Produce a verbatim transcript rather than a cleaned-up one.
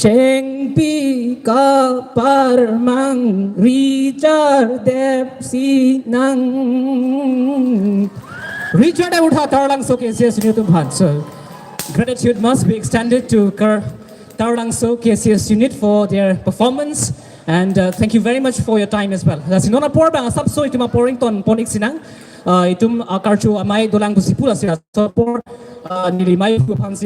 Chengpi kaparmang richar dep sinang. Richar dep uttha Taralangso K C S unit atum aphan. So, gratitude must be extended to Kar-, Taralangso K C S unit for their performance. And uh, thank you very much for your time as well. Lasi non apor abang asapso itum apor ingtonpon-ik sinang. Uh, itum, uh, karcho amei dolang pusi pu lasi laso apor, uh, neli mei pu aphansi